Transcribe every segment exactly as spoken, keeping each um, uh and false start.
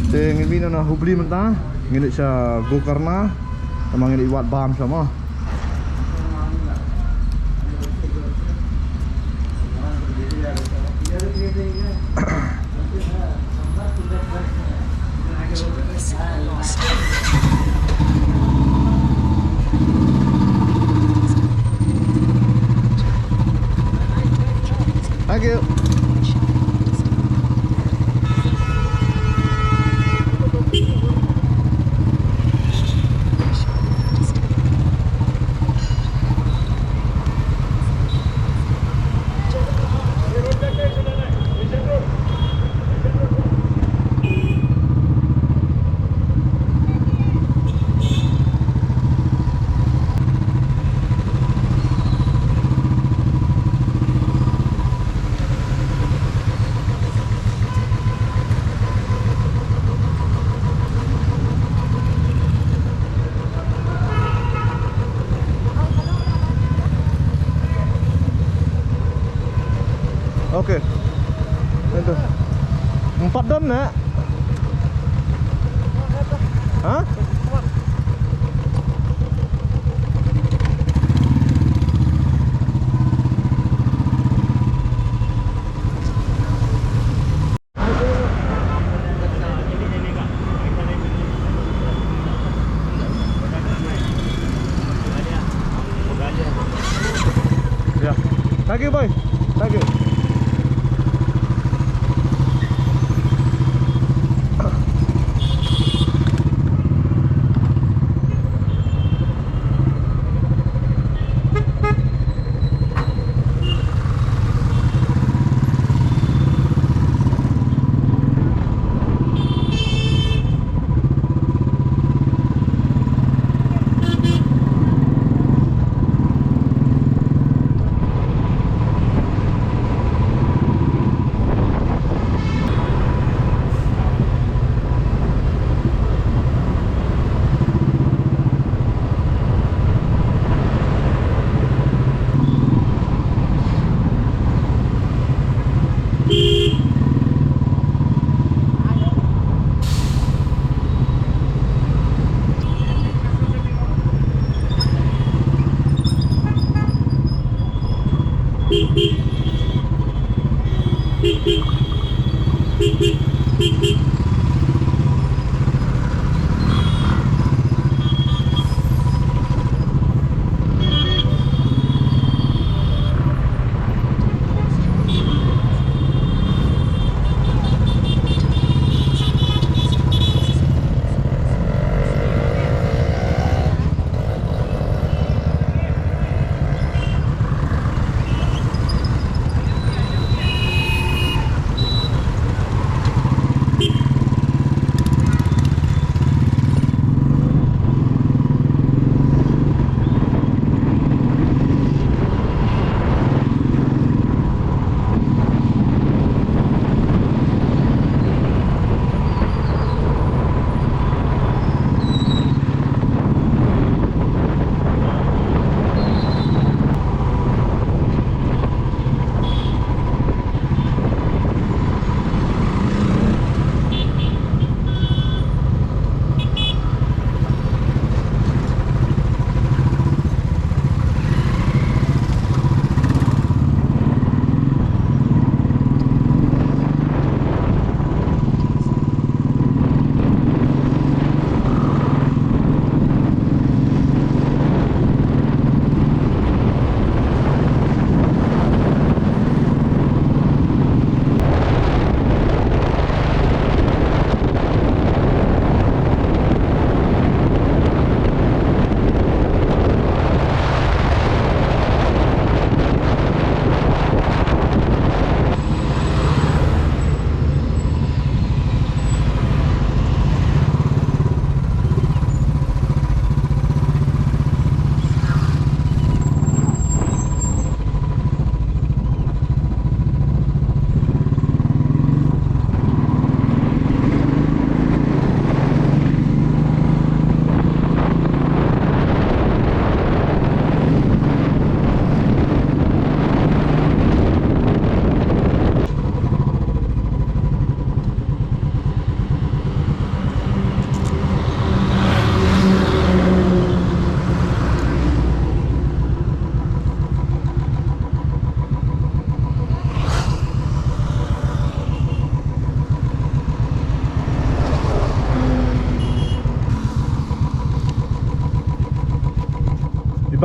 Te ngin mih noh na Hubli mynta, ngin leit sha Gokarna, namar ngin leit wad bam sha mo. Thank you.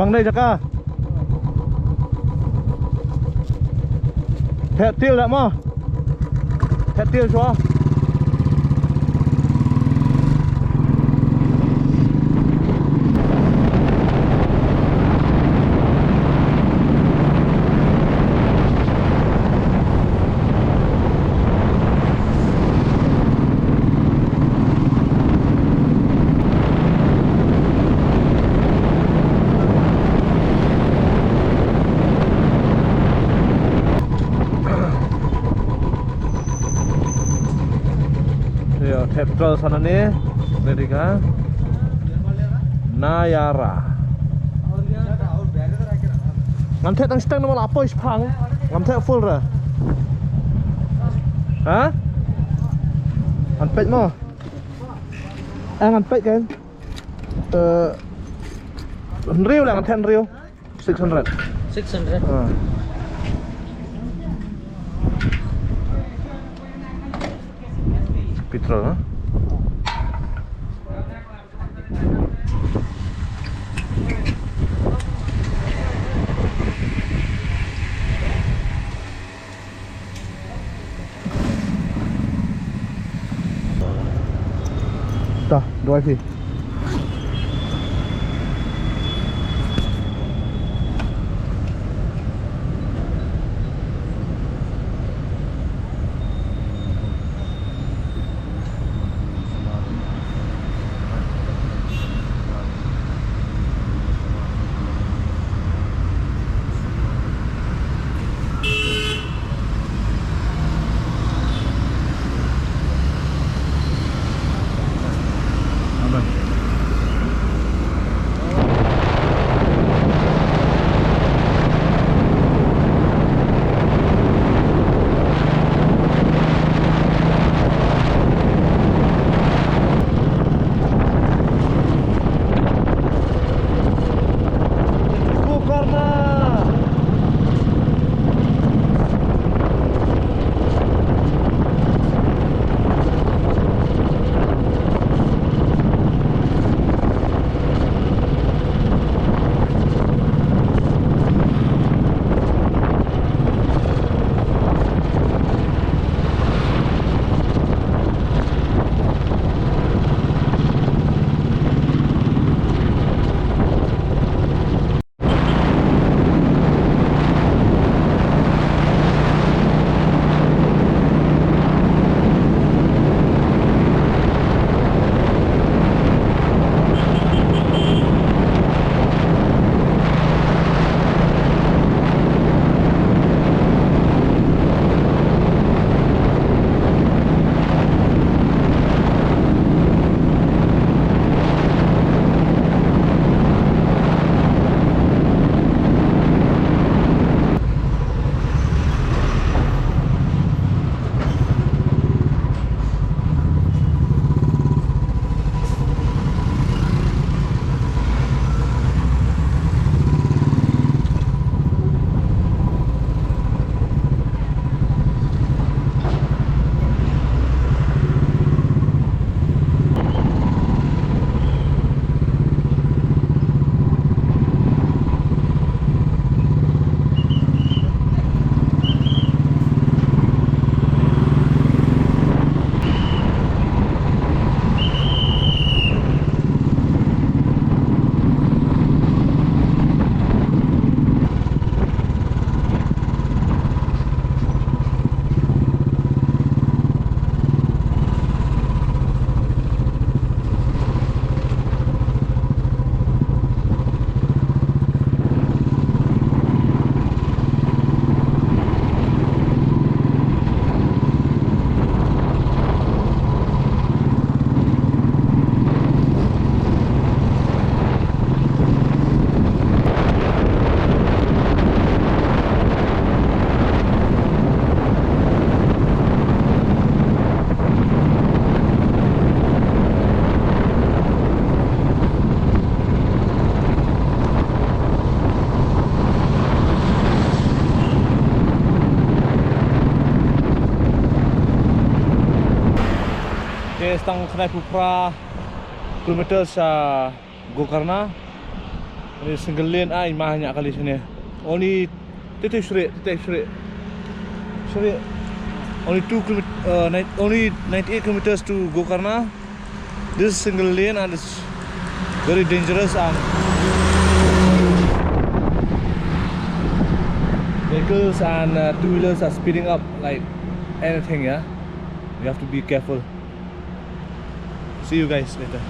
Tang dei jaka. Phet til da mo. Phet til shuwa. Ïa, petrol sana ne, ready ka? Nayara. Ngam theh tang shiteng namar la poi shipang. Ngam theh full ra. Ha? Ngan peit mo. Eh, ngan peit kan. Eh, hynriew lah, ngan theh hynriew. Six hundred. Six hundred. Ah. Petrol, ha? Ta, duwai phi. Te tang khyndai phew phra kilometer sha Gokarna. Ni single lane ai ma nya kali sini. Only tete shri, tete shri. Shri. Only two kilomet-, uh, nine, only ninety-eight kilometers to Gokarna. This is single lane and it's very dangerous and vehicles and, uh, two wheelers are speeding up like anything, yeah. You have to be careful. See you guys later.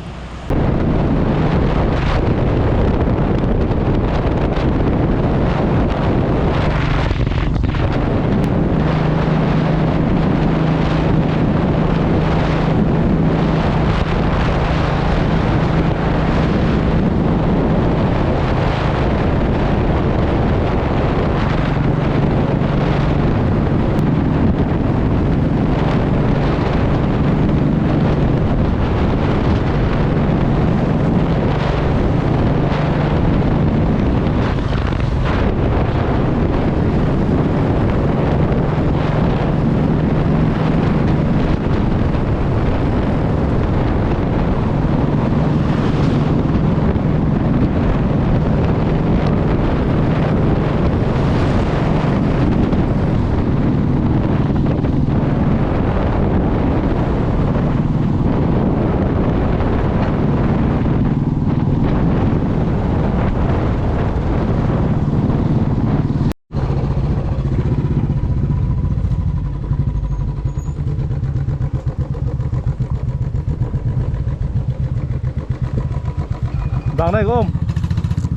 Dang dai gom.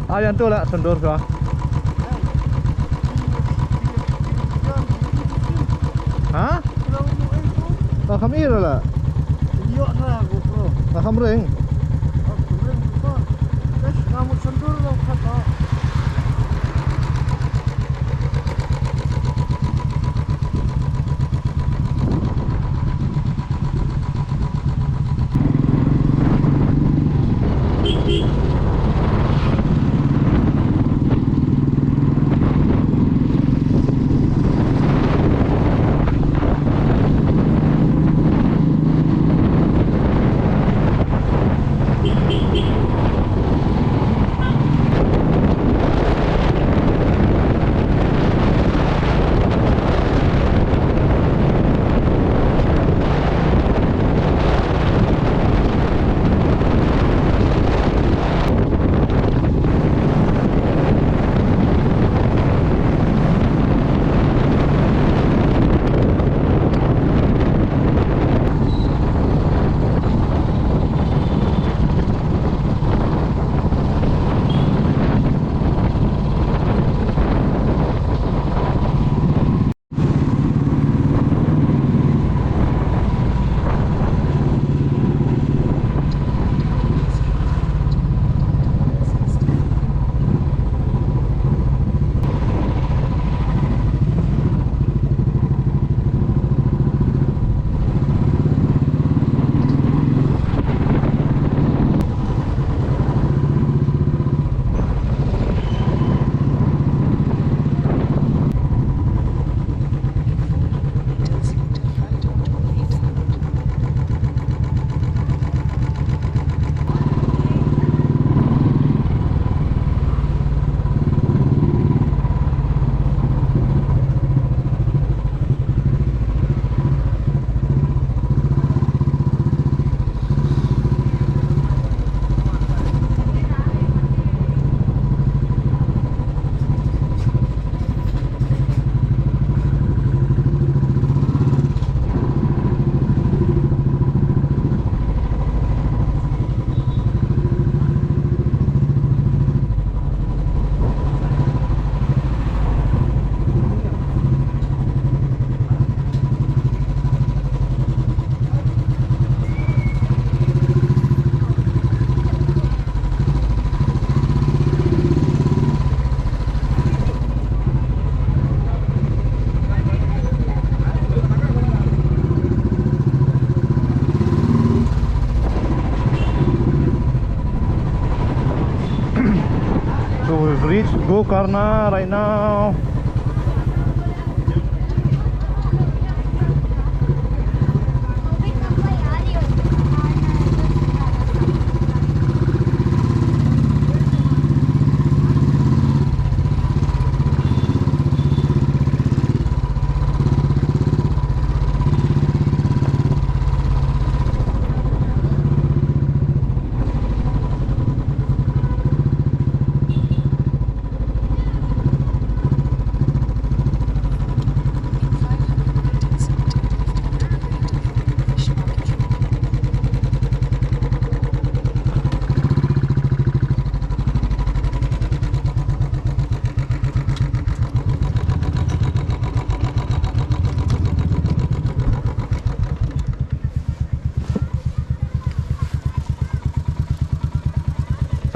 Ayan tu lah sendur sa. Ha? Lah kham ir lah. Lah kham ring. So we've reached Gokarna right now.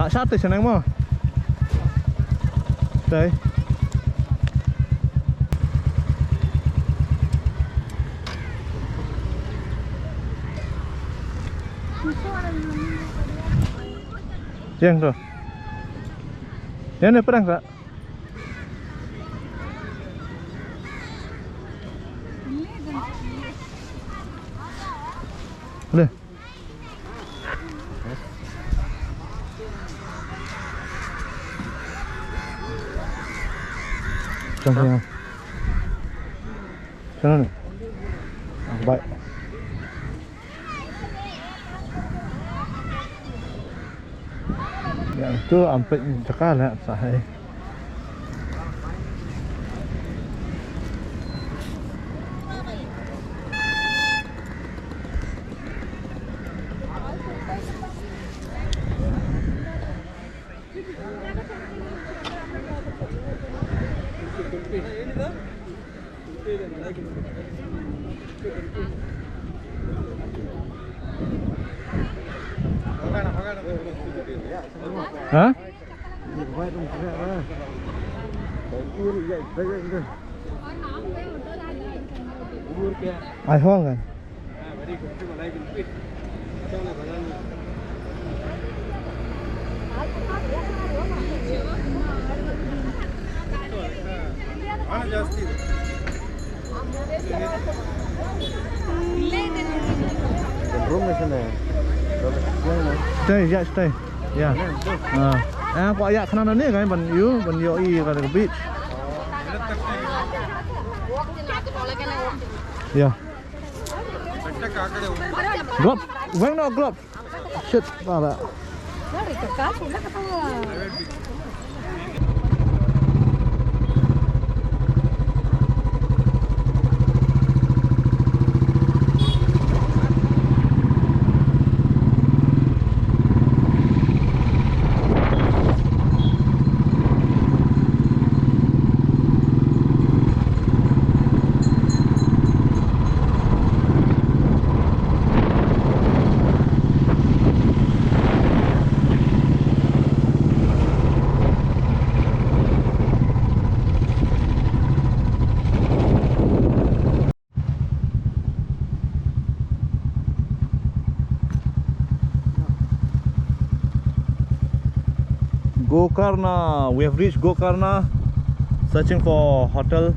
Sha te shaneng mo. Te. Yang tu. Yang ni perang tak? Boleh. Sana ni. Ah, baik. Ya, tu ampit cakar lah, sahai. Ha? Ai hong kan? Stay, ya, stay. Ya. Ah. Eh, kwah ïa kane ne kan ban ïoh, ban ïoh ïa ka beach. Ya. Glove. Weng no glove. Shit, baba. Gokarna, we have reached Gokarna. Searching for hotel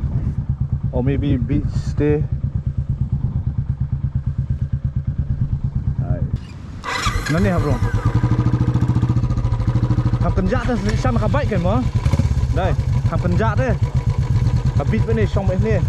or maybe beach stay. Hai. Nani ha bro? Ham kynjah te shan ka bike kan mo? Dai, ham kynjah te. Ka bit bene shong bene.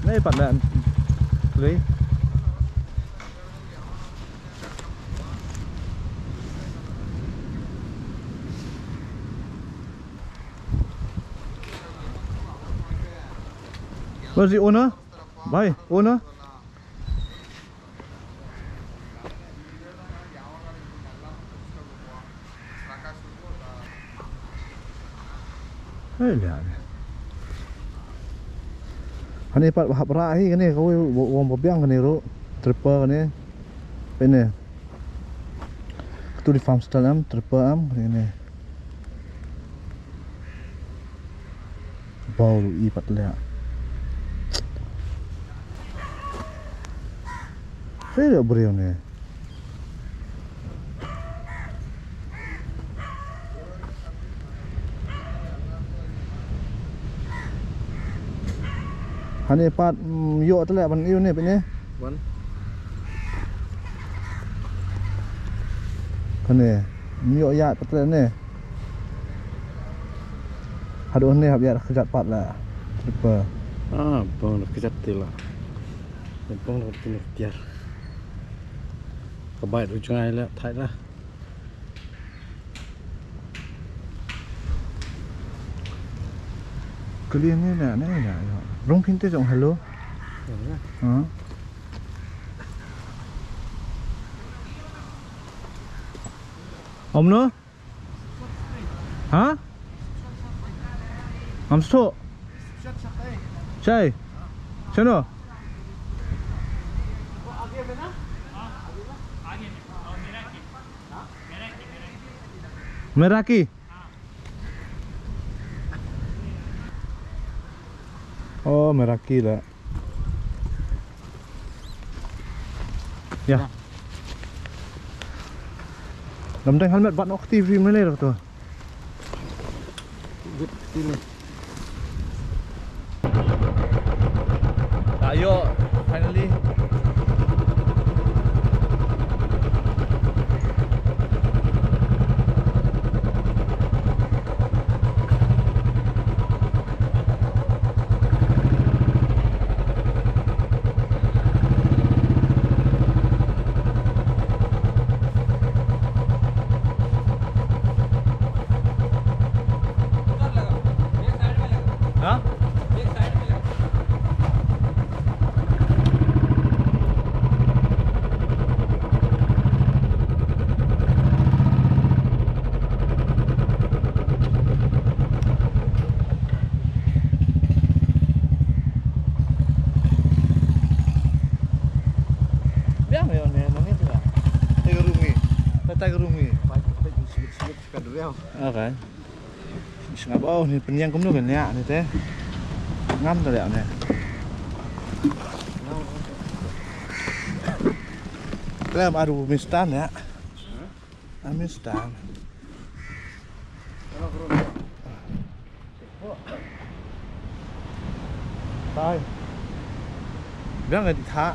Nei pat la. Lui. Where's the owner? Bhai, owner? Hai, lihat. Hani pat hap rah hi kane, kawei wa-, wang ba biang kane ruh. Tripper kane. Pene. Katu dei farm style em, tripper em, kane. Bau ruh i pat leh. Hei, da briew ne. Hani pat, mm, ïoh te leh ban ïoh ne, pene. Wan. Kane, ym ïoh ïaid pat leh ne. Haduh ne hap ïaid kjat pat la. Tripper. Ah, bang da kjat te la. Bang da kjat tiar. Ka bai ruh jngai la, thait la. Kylliang ne na, ne na, ne. Rung phin te jong hello. Ha? Om no? Ha? Am so. Chai. Chano? Meraki. Oh, Meraki la. Ya. Dam dang helmet bat nok T V mele to. Ayo, finally. Biang ïa ne, nang ïa tengah. Tiger Rumi. Tiger Rumi. Okay. Sngap oh, ni pynïang kumno kan ïa ni te. Ngam te ïa ni. Klem aru mistan ïa. Amistan. Bye. Biang ka di tha.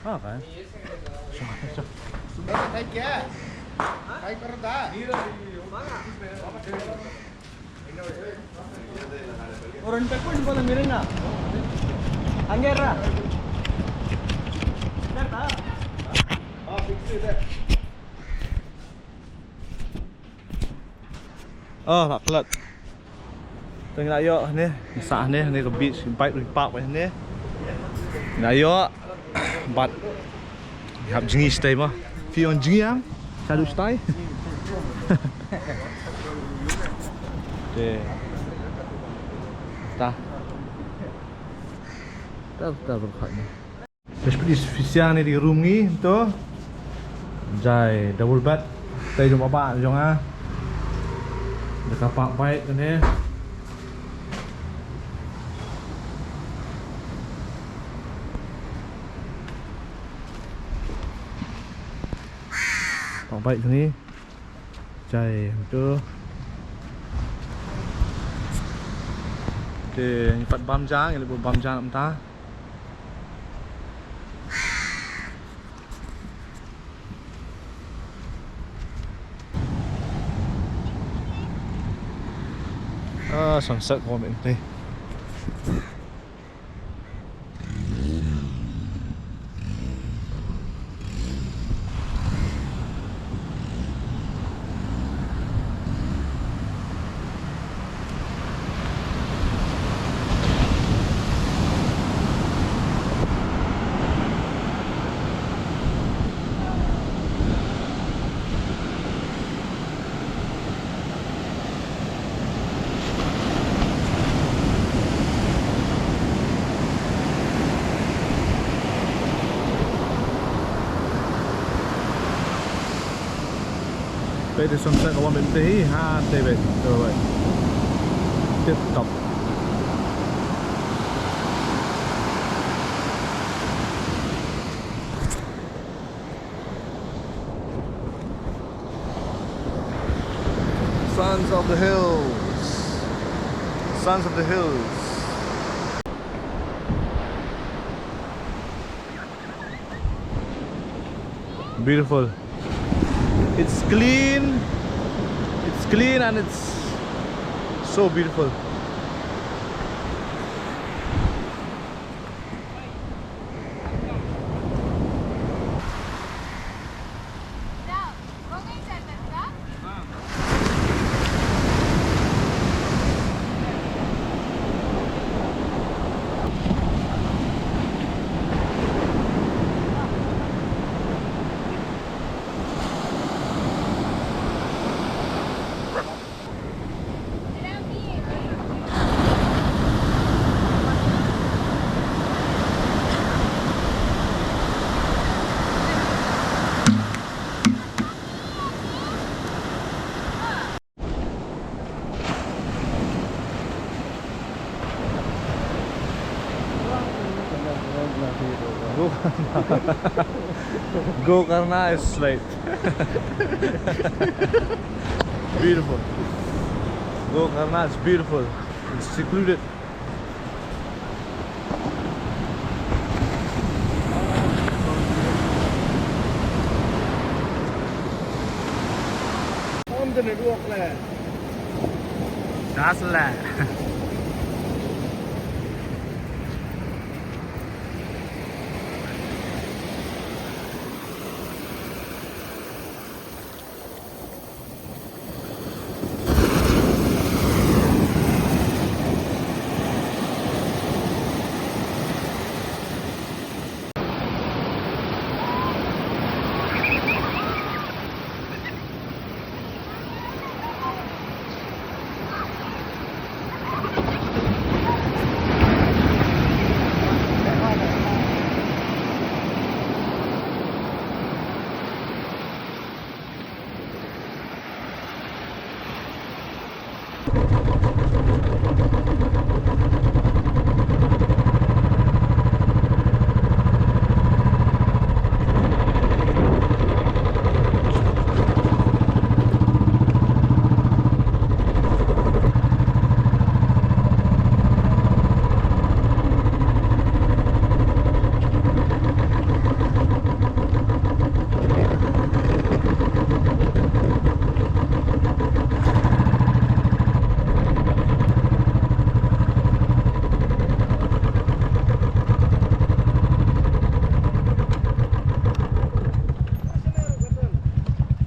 Ha ka. Orang pekun ko na mirin na. Angger ra. Oh, la klet. Tang la ïoh ne, sa ne, ne ka beach, bike ri park ne. La ïoh. Bat. Hap jngi stai ma. Phi on jngi ang? Sadu stai. Te. Ta. Ta ta berkhat ni. Especially phi siang ni di room ngi to. Jai double bed. Tai jong baba jong a. Deka park bike ne. Park bike ni. Jai tu. Te ngi pat bam ja, ngi leh bam ja mynta. Ah, sunset ko mynta. Peit te sunset ka wan mynta hi, ha, te peit, to peit. Tip top. Sons of the Hills. Sons of the Hills. Beautiful. It's clean. It's clean and it's so beautiful. Gokarna is like beautiful. Gokarna is beautiful. It's secluded.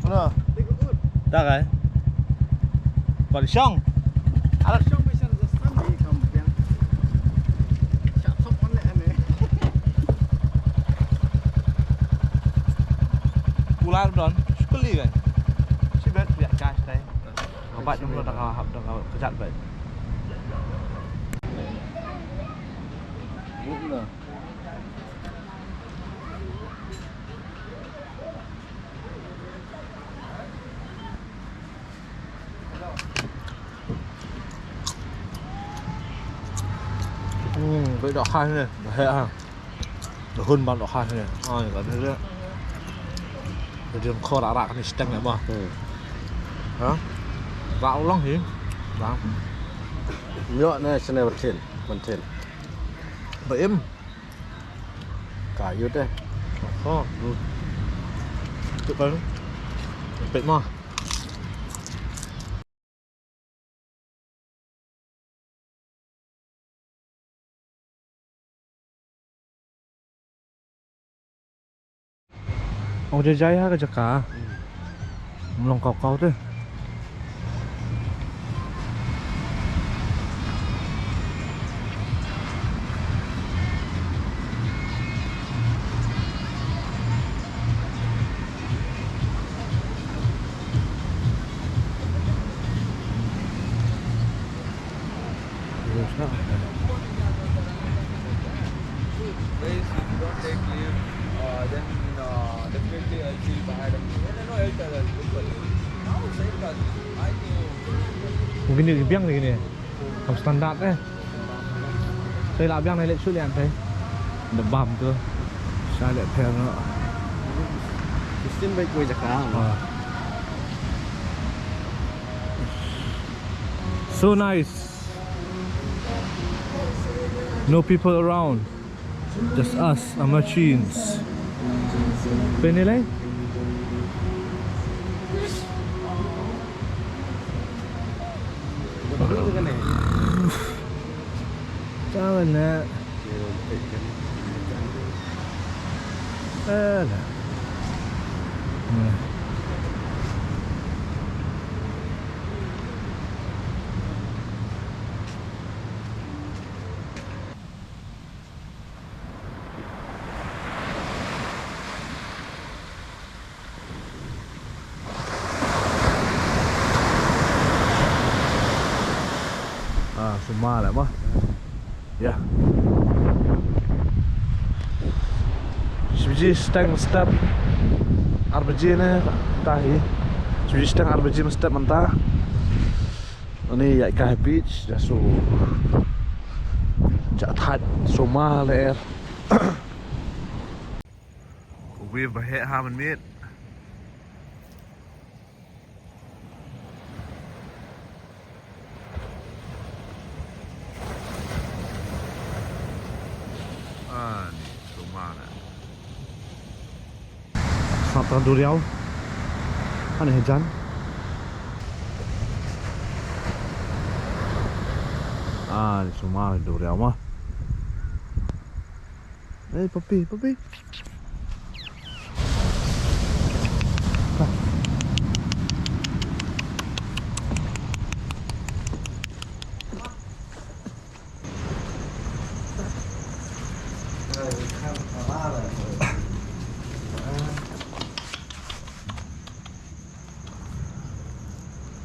Mana? Dak ai. Kol shong. Alat shong bisan zastan di kam biang. Shap sop on le ane. Kular don, sekali kan. Sibet ya cash tai. Kabat jong lo dak hap dak kejat bai. Hmm, bad dohkha ne, dah heh ha. Dah hun bad dohkha ne. Ai, ka ne. Dah khor arak ni steng ne bah. Hmm. Ha? Ba u long hi. Bang. Nyo ne sene batin, batin. Ba im. Ka yut eh. Oh, hmm. Tu kan. Pek mah. Ong jai jai ha ka jaka. Hmm. Mlong kau kau te. Guys, if you don't take leave, uh, then, uh, definitely I'll feel bad. No, no, no, I'll tell her. Simple. How simple? I think. Kine ki biang kine. Kam standard eh. Sa la biang na leh shu leh antai. Da bam tu. Sa leh pher no. Christian baik kue jaka. Ah. So nice. No people around. Just us, our machines. Penilai? Jangan nak. Alah. Hmm. Ah, sumar lah bah. Ya. Shi baje shiteng step. Ar baje ne ta hi. Shi baje shiteng ar baje step mynta. Ani ïa ka beach da su. Ja thait sumar leh. Wave ba heh ha mynmiet. Ani sumar. Sat tang duriaw. Ani hajan. Ani sumar duriaw ma. Hey, puppy, puppy.